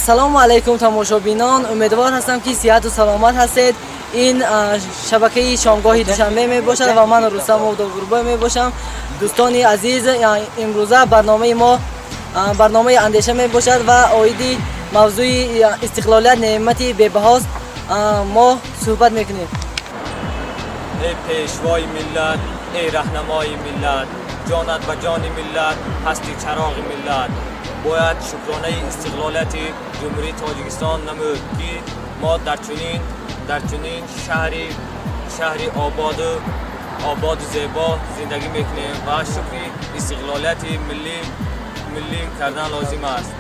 Ассалому алайкум, тамошобинон. Умедвор ҳастам, ки сиҳату саломат ҳастед. Ин шабакаи Шомгоҳи Душанбе мебошад ва ман Рустам Довурбой мебошам. Дӯстони азиз, имрӯза барномаи мо барномаи андеша мебошад ва оиди мавзӯи истиқлолият неъмати бебаҳост мо суҳбат мекунем. Эй пешвои миллат, эй раҳнамои миллат, ҷонат ба ҷони миллат, ҳасти чароғи миллат. Бояд шукронаи истиқлолияти Ҷумҳурии Тоҷикистон намуд, ки мо дар чунин шаҳри ободу зебо зиндагӣ мекунем ва шукри истиқлолияти миллӣ кардан лозим аст.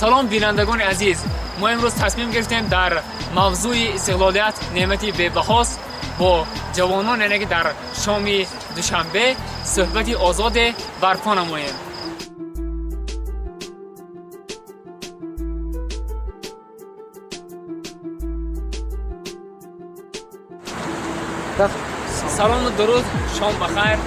Салом, бинандагони азиз. Мо имрӯз тасмим гирифтем дар мавзӯи истиқлолият неъмати бебаҳост бо ҷавонон, яъне ки дар шоми Душанбе, суҳбати озоде барпо намоем. Салому дуруд, шом бахайр.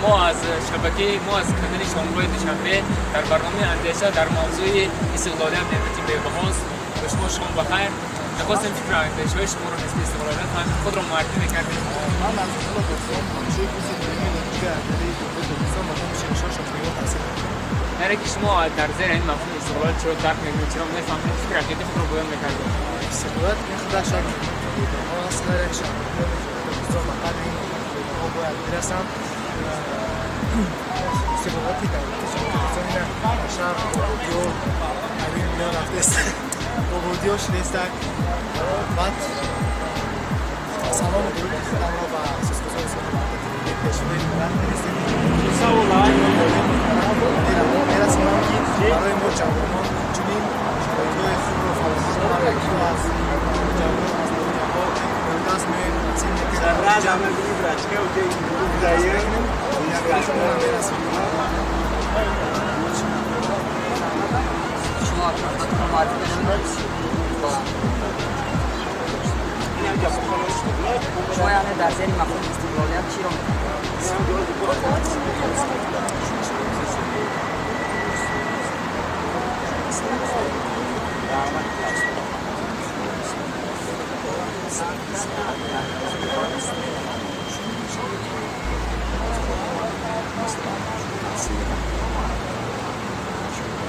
Мо аз шабакаи мо, аз канали Шомгоҳи Душанбе, дар барномаи андеша дар мавзӯи истиқлолият неъмати бебаҳост. Ба шумо шом бахайр. Мехостем фикру андешаҳои шуморо нисбати истиқлолият фаҳмем, худро муаррифӣ мекардем. Ман Азизулло Дӯстон, донишҷӯи курси дуюми Донишгоҳи аграрии Ҷумҳурии Тоҷикистон ба номи Шершоҳ Шоҳнигор таҳсил мекунам. Яъне ки шумо дар зери ин мафҳуми истиқлолият чиро дарк мекунед, чиро мефаҳмед, фикр ақидаи худро баён мекардем. Истиқлолият ин худаш як неъмати бебаҳо аст. Ҳар як шаҳрвандони Ҷумҳурии Тоҷикистон ба қадри ин неъмати бебаҳо бояд бирасанд. Истиқлолияти давлати Ҷумҳурии Тоҷикистон ина шаҳр ободиё айрӯи миён рафтааст, ободиё шудааст. Баъд салому дуруди худамро ба асосгузори сулҳу ваҳдати миллӣ, пешвои миллат, президенти мерасонам, ки барои мо ҷавонон чунин шароитҳои хубро фароҳам оварда, ки мо аз ҷавон аз ноҳияҳо даст меоем, таҳсил мекунем, шуморо мерасонем. Шумо худатонро муаррифӣ менамоед. Шумо, яъне, дар зери мафҳуми истиқлолият чиро мефаҳмед?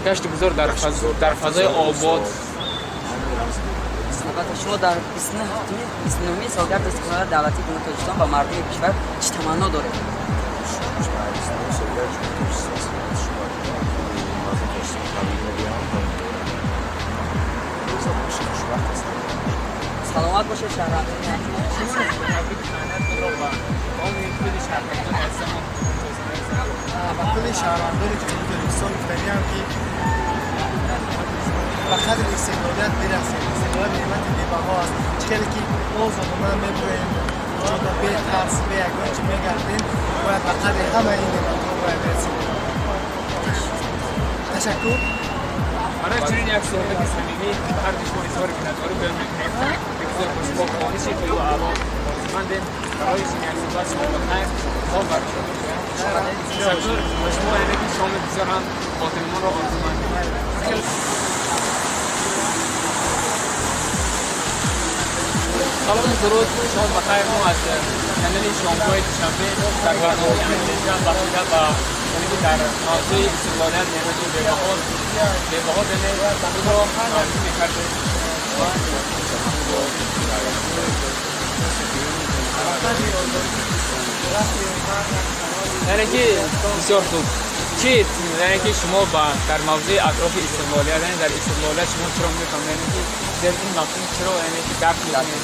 Гашту гузор дар фазои обод. Албатта, шумо дар 29-уми солгарди истиқлолияти давлатии Ҷумҳурии Тоҷикистон ба мардуми кишвар чӣ таманно доред? Ба 29 солгарди Ҷумҳурии Тоҷикистон шумо мардуми Тоҷикистон табрик мегӯям ва рӯза боши, хушбахт ҳастам. Саломат бошед, шаҳрвандони азиз. Шумо табрики таҳният худро ба тамоми кулли шаҳрвандони азизамон. Ба кулли шаҳрвандони Ҷумҳурии Тоҷикистон гуфтаниам, ки ба қадри истиқлолият бирасем. Истиқлолият неъмати бебаҳо аст. Чӣ хеле ки озодона мебурем, ҷода бетарс, бе ягон чӣ мегардем, бояд ба қадри ҳамаи ин неъматҳо бояд бирасем. Ташаккур. Барои чунин як суҳбати самимӣ ба ҳар ду шумо изҳори миннатдорӣ баён мекунем. Бигзор ба шумо хониши хелу аъло орзумандем. Барои чунин як суҳбат шумо бахайр. Хоб бар ташаккур ба шумо, яъне ки шоми бисёр ҳам хотирмонро орзумандем. Салому дуруд, шом бахайр. Мо аз канали Шомгоҳи Душанбе дар барномаи андеша бахшида ба, яъне ки дар мавзӯи истиқлолият неъмати бебаҳо, яъне худро муаррифӣ мекардем. Яъне ки бисёр хуб. Чи, яъне ки шумо ба дар мавзӯи атрофи истиқлолият, яъне дар истиқлолият шумо чиро мефаҳмед, яъне ки зери ин мафҳум чиро, яъне ки дарк мекунед?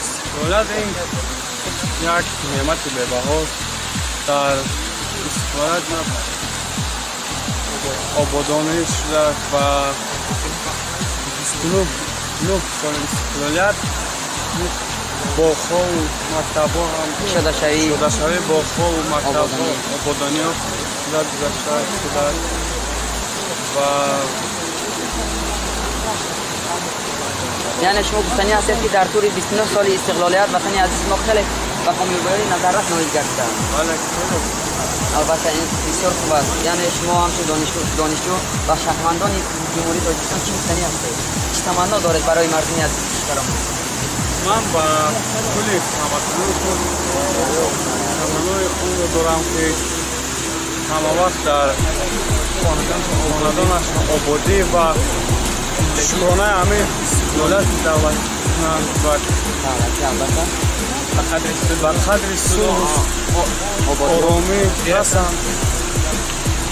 Истиқлолият ин як неъмати бебаҳост. Дар истиқлолият ободонӣ шудааст ва 29 соли истиқлолият боғҳову мактабҳо ҳам Кушодашавӣ. Кушодашавии боғҳову мактабҳо, ободониҳо шуда гузашта шудааст ва Яъне шумо гуфтанӣ ҳастед, ки дар тӯли 29 соли истиқлолият ватани азизи мо хеле Ва комёбиҳои назаррас ноил гардидаанд. Бале, хеле. Албатта, ин бисёр хуб аст. Яъне шумо ҳамчун донишҷӯ ба шаҳрвандони Ҷумҳурии Тоҷикистон чӣ гуфтанӣ ҳастед? Чӣ таманно доред барои мардуми азизи кишварамон? Ман ба кулли ҳамватанони худ таманнои онро дорам, ки ҳамавақт дар хонадонашон ободӣ ва шукронаи ҳамин истиқлолияти давлатӣ кунанд ва Давлатӣ, албатта. Ба қадри сулҳ ба қадри сулҳу оромӣ расанд.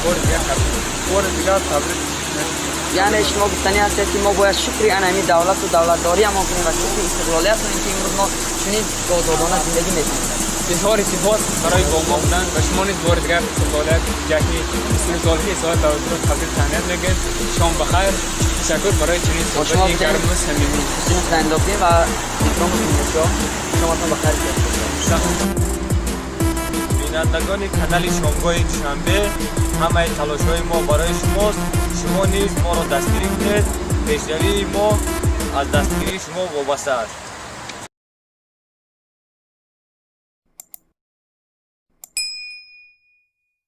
Бори дигар табрик. Бори дигар табрик. Яъне шумо гуфтанӣ ҳастед, ки мо бояд шукри ана ҳамин давлату давлатдориамон кунем ва шукри истиқлолият кунем, ки имрӯз мо чунин озодона зиндагӣ мекунем. Изҳори сипос барои бо мо будан ва шумо низ бори дигар истиқлолият, ҷашни 23 солагии истиқлолият давлатиро табрик таҳният мегӯем. Шом бахайр, ташаккур барои чунин Бо шумо суҳбати гарму самимӣ. Ҳусини зайнулобидин ва Икрому Тимуршоҳ, шоматон бахайр. Бинандагони канали Шомгоҳи Душанбе, ҳамаи талошҳои мо барои шумост. Шумо низ моро дастгирӣ кунед. Пешравии мо аз дастгирии шумо вобаста аст.